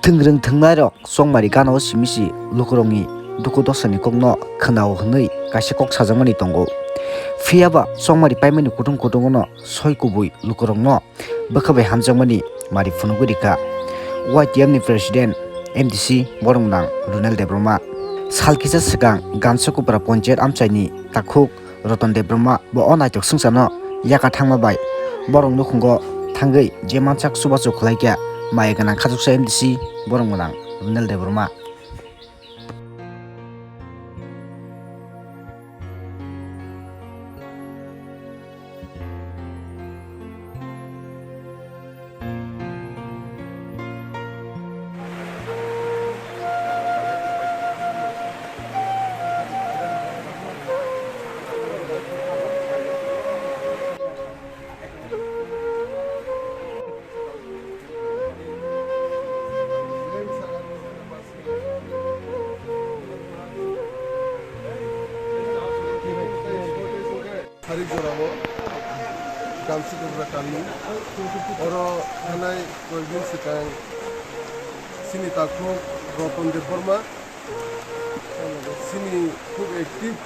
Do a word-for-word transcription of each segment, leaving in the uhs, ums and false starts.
Thwngrwng thwngnairok chongmari gana-o simi si lukurokni dukhu dosani kokno khna-o hwnwi kaisa kok sajakmani tongo. Phiyaba chongmari paimani kutung kutungono soi kubui lukurokno bwkha bai hamjakmani mari phunugwi rikha Y T F ni President M D C borok gwnang Runel Debbarma. Sal kisa swkang Gamsakupra Ponchayat amchaini takhuk Roton Debbarma bo o naitok swngcharno yakar thangma bai borok nukhungo thangwi je mansak chubachu khlaikha maya gwnang khachuksa M D C borok gwnang Runel Debbarma. Sari jorao Gamsakupra kami, oro thanai koikdin swkang chini takhuk Roton Debbarma, chini khub active,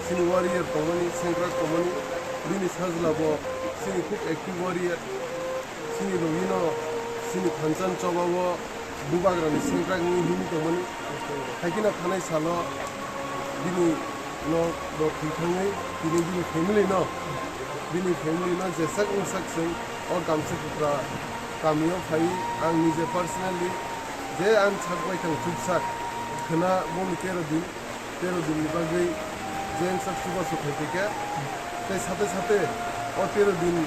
chini warrior tongmani, sengkrak tongmani, bini sajla bo chini khub active warrior, chini rogino, chini thansa ni choba o, Bubagrani sengkrak wngwi himwi tongmani. Hai kheno thanai salo bini nok bo thwi thangwi tini bini family no, bini family no jesak wngsak chwng o Gamsakupra kamio phaiwi ang nije personally je ang sak bai thang chuk sak khna boni tero din. Tero din ni bagwi je wngsak chubachu khaikha khe, tei sate sate o tero din,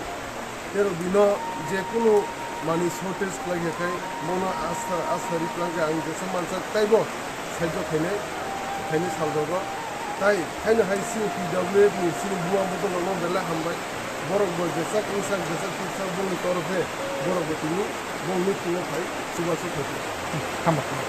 tero dino je kunu manwi shortage khlai kha khai, bono asta, asta ri twlang khe ang jesa mansak taibo saijo khainai, khainai salrogo. Tai haino hai chini P W F ni chini buma bodol rokno belai hambai, borok bo jesak wngsak, jesak chuksak bongni torofe borok bo tini bongni thungo phai chubachu khaikha. Hambai.